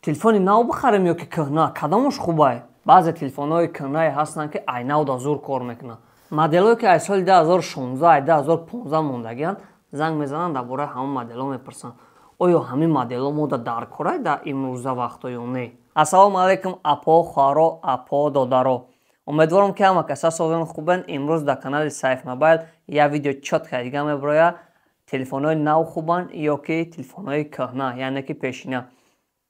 Телефони нав бихарем ё ки кӯҳна, кадомаш хубай? Баъзе телефонҳои кӯҳнае ҳастанд, ки ай навда зур кор мекунанд. Моделҳое, ки аз соли 2016, ай 2015 мондагианд, занг мезананд, дар бораи ҳамон моделҳо мепурсанд. Оё ҳамин моделҳо мода дар корай дар имрӯза вақто ё не? Ассалому алайкум, апо, хоҳаро, апо, додаро. Умедворам, ки ҳама каса созон хубен. Имрӯз дар канали Сайф Мобайл як видео чётко дига меброяд. Телефонҳои нав хубанд ё ки телефонҳои кӯҳна, яъне ки пешина?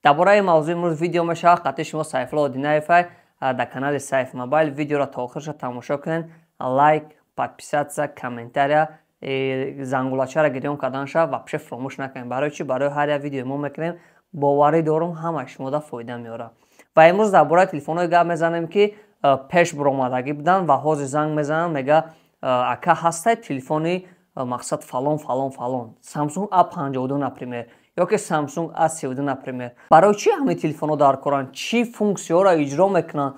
Дар бораи ин мавзӯъ имрӯз видео мешавад. Қатъи шумо Сайфулло Одинаевай дар канали Сайф Мобайл. Видеоро то охирша тамошо кунед, лайк, подписаться, комментария, зангулачаро гирён карданша вообще фуромӯш накунед. Барои чӣ? Барои ҳар як видеои мо мекунем, боварӣ дорум, ҳамаи шумода фоида меорад. Ва имрӯз дар бораи телефонҳое гап мезанем, ки пеш буромадагӣ буданд ва ҳозир занг мезананд, мега: «Ака, ҳастай телефони, мақсад, фалон, фалон, фалон, Samsung A52, например, ё ки Samsung A32, например?» Барои чӣ ҳамин телефонҳо дар коранд, чӣ функсияҳоро иҷро мекунанд?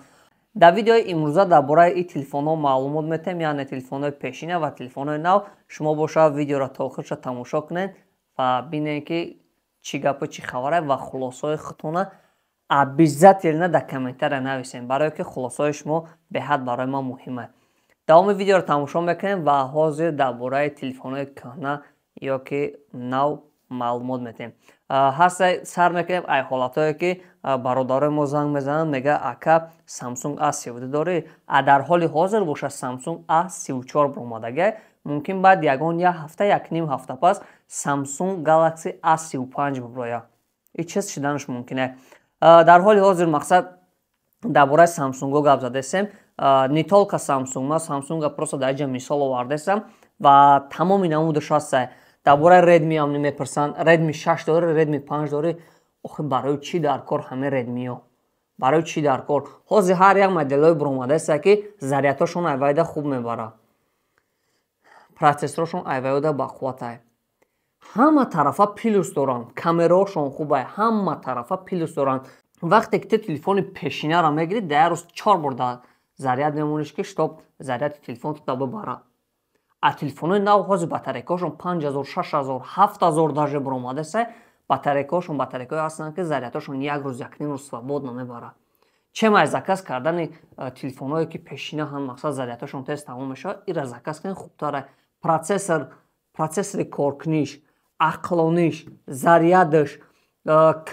Дар видеои имрӯза дар бораи ин телефонҳо маълумот метаҳем, яъне телефонҳои пешина ва телефонҳои нав. Шумо бошад, видеоро то охирша тамошо кунед ва бинед, ки чӣ гапу чӣ хабаре, ва хулосаҳои худтона обязательно дар комментария нависем, барое ки хулосаҳои шумо беҳад барои ман муҳима. Давоми видеоро тамошо мекунем ва ҳозир дар бораи телефонҳои кӯҳна ё ки нав маълумот метаҳем. Ҳаста, сар мекунем ай ҳолатҳое, ки бародарои мо занг мезананд, мега: «Ака, Samsung A32 дорӣ?» А дар ҳоли ҳозир боша, Samsung A34 баромадагай. Мумкин баъд ягон як ҳафта, якним ҳафта пас Samsung Galaxy A35 биброяд. Ин чиз шиданаш мумкин. Дар ҳоли ҳозир, мақсад, дар бораи Самсунго гап задесем, не только Samsung, ман Самсунга просто дар инҷа мисол овардесам ва тамоми намудаш ҳаста. Дар бораи Redmi ҳам мепурсанд: «Redmi 6 дорӣ, Redmi 5 дорӣ?» Охи, барои чӣ дар кор ҳамин Redmi-ё? Барои чӣ дар кор? Ҳозир ҳар як моделҳои буромадаеста, ки зарядҳошон айвайда хуб мебарад, процессоршон айвайода бақувватай, ҳама тарафа плюс доранд, камераҳошон хубай, ҳама тарафа плюс доранд. Вақте ки ту телефони пешинаро мегирӣ, дар як рӯз чор бор дар заряд мемониш, ки чтоб заряди телефон тута бибарад. А телефонҳои нав ҳозир батарейкаҳошон 5000, 6000, 7000 даже буромадаеста. Батарейкаҳошон батарейкаҳое ҳастанд, ки зарядҳошон як рӯз, якним рӯз свободно мебарад. Чем ай заказ кардани телефонҳое, ки пешина ҳам, мақсад, зарядҳошон тез тамом мешавад, ира заказ кунед, хубтара. Процессори коркуниш, ақлониш, зарядаш,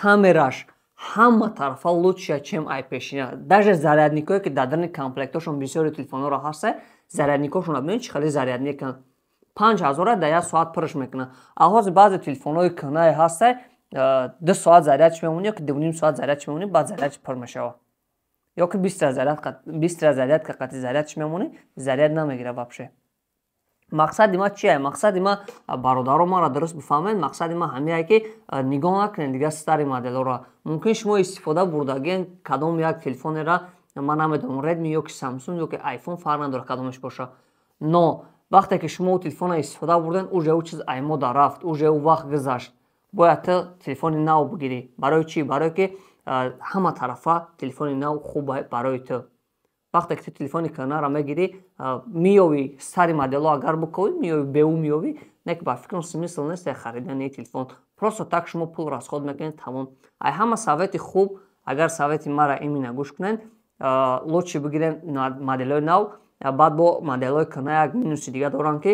камераш ҳама тарафа лучше, чем ай пешина. Даже зарядникҳое, ки дар дарни комплектҳошон бисёри телефонҳоро ҳаста, зарядникҳошон бинед, чӣ хеле зарядниканд, 5000-а дар як соат пурш мекунад. А ҳозир баъзе телефонҳои кӯҳнае ҳаста, 2 соат зарядш мемонӣ ё ки 2,5 соат зарядш мемонӣ, баъд зарядш пур мешавад, ё ки бистра зарядка қати зарядш мемонӣ, заряд намегирад вообще. Мақсади ма чие? Мақсади ма, бародаро, маро дуруст бифаҳмед, мақсади ма ҳамие, ки нигоҳ накунед дигар старый моделҳоро. Мумкин шумо истифода бурдагиен кадом як телефонера, ман намедонам, Redmi ё ки Samsung ё ки iPhone, фарқ надорад кадомеш боша, но вақте ки шумо телефонро истифода бурден, уже ӯ чиз ай мода рафт, уже ӯ вақт гузашт, бояд ту телефони нав бигирӣ. Барои чӣ? Барое ки ҳама тарафа телефони нав хуб барои ту. Вақте ки ту телефони кӯҳнаро мегирӣ, меёвӣ старый моделҳо, агар биковӣ, меёвӣ, беӯ меёвӣ, не ки ба фикрам смысл нест харидани телефон. Просто так шумо пул расход мекунед, тамом. Ай ҳама совети хуб, агар совети мара имина гӯш кунед, лучше бигирем моделҳои нав. Баъд бо моделҳои кӯҳна як минуси дига доранд, ки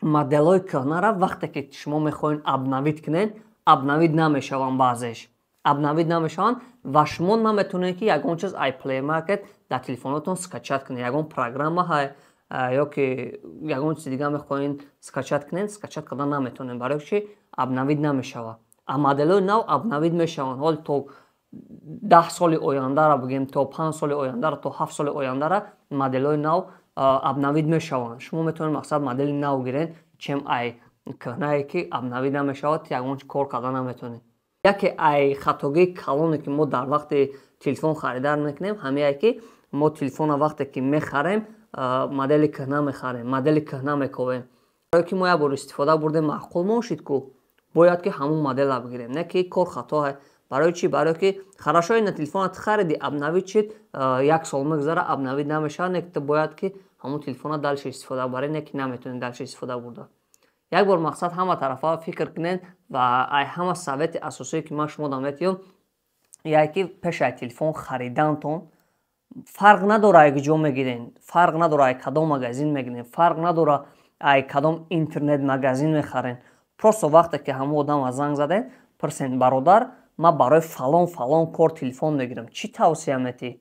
моделҳои кӯҳнара вақте ки шумо мехоҳед обновить кунед, обновить намешаванд, баъзеш обновить намешаванд ва шумо наметавонед, ки ягон чиз ай Play Market дар телефонотон скачать кунед. Ягон программа ҳай ё ки ягон чизи дига мехоҳед скачать кунед, скачать кардан наметавонед. Барои чи? Обновить намешавад. А моделҳои нав обновить мешаванд. Ҳоли то 10 соли ояндара бигем, то 5 соли ояндара, то 7 соли ояндара моделҳои нав обновить мешаванд. Шумо метавонед, мақсад, модели нав гиред, чем ай кӯҳнае, ки обновить намешавад, ягон кор карда наметавонед. Яке ай хатогии калоне, ки мо дар вақти телефон харидар мекунем, ҳамие, ки мо телефона вақте ки мехарем, модели кӯҳна мехарем, модели кӯҳна мековем. Барое ки мо як бор истифода бурдем, маъқул мошид ку, бояд ки ҳамун модела бигирем. Не ки кор хатоае. Барои чӣ? Барое ки хорошо, ина телефона ту хариди, обновить шид, як сол мегузара, обновить намешавад. Не ки ту бояд ки ҳамун телефона дальше истифода барӣ, не ки наметавонӣ дальше истифода бурда. Як бор, мақсад, ҳама тарафа фикр кунед ва ай ҳама совети асосие, ки ман шумо дам метиём. Яке пеш аз телефон харидантон, фарқ надора, ай куҷо мегирен, фарқ надора, ай кадом магазин мегирен, фарқ надора, ай кадом интернет магазин мехарен, просто вақте ки ҳамон одама занг заден, пурсен: «Бародар, ман барои фалон фалон кор телефон мегирам, чӣ тавсия метиҳӣ?»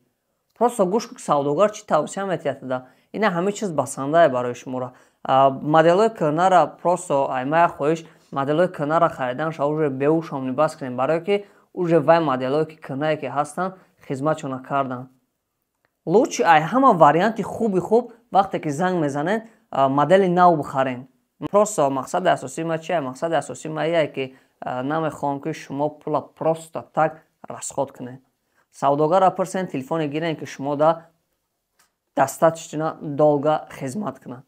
Просто гӯш ку, савдогар чӣ тавсия метиҳад туда. Ина ҳама чиз басандае барои шуморо. Моделҳои кӯҳнара просто, ай ма як хоҳиш, моделҳои кӯҳнара хариданша уже беушомни бас кунем, барое ки уже вай моделҳое ки кӯҳнае ки ҳастанд, хизматшона карданд. Лучше, ай ҳама варианти хуби хуб, вақте ки занг мезанед, модели нав бихарен. Просто мақсади асосии ма чия? Мақсади асосии ма ие ки намехоҳам, ки шумо пула просто так расход кунед. Савдогарро пурсен, телефоне гирен, ки шумо да достаточно долго хизмат кунад.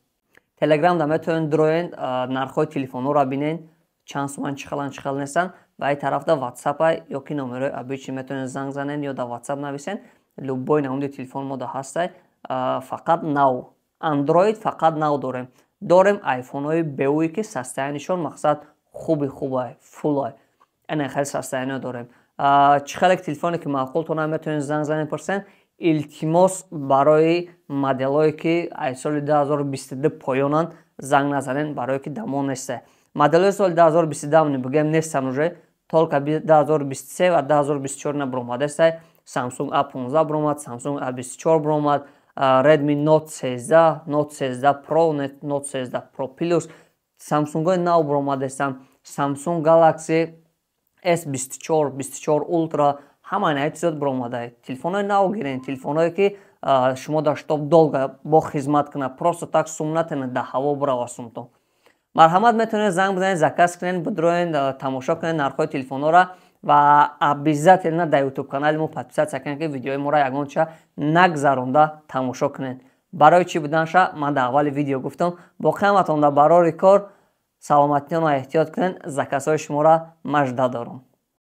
Телеграмда метавонед дроен, нархҳои телефонҳоро бинен, чанд суман, чӣ хеланд, чӣ хел нестанд. Ва ай тарафда ватсапа ё ки номерои обычный метавонед занг занен ё дар ватсап нависен. Любой намуди телефон мо да ҳастай, фақат нав, андроид фақат нав дорем. Дорем айфонҳои беуи, ки состояние шон, мақсад, хуби хубай, фулай, ана хеле состояние дорем. Чӣ хеле телефоне ки маъқултона, метавонед занг занед, пурсен. Илтимос, барои моделҳое ки аз соли 2022 поёнанд, занг назанед, барое ки дамон несте. Моделҳои соли 2022 бигӯем, нестан уже, только 2023 ва 2024 на буромадестай. Samsung A15 буромад, Samsung A24 буромад, Redmi Note 13, Note 13 Pro, Note 13 Pro Plus, Samsung-ҳои нав буромадестанд, Samsung Galaxy S24, 24 Ultra, ҳама инаи чизот буромада. Телефонҳои нав гирен, телефонҳое ки шумо дар чтоб долго бо хизмат кунад. Просто так сум натенед, дар ҳаво бурава сумтон. Марҳамат, метавонед занг бизанед, заказ кунед, бидроен, тамошо кунед нархҳои телефонҳоро ва обязательно дар ютуб канали мо подписаться кунед, ки видеои моро ягонча нагзаронда тамошо кунед. Барои чӣ буданша ман дар аввали видео гуфтам. Боқиаматон дар барори кор, саломатиёнро эҳтиёт кунед, заказҳои шуморо мажда дорам.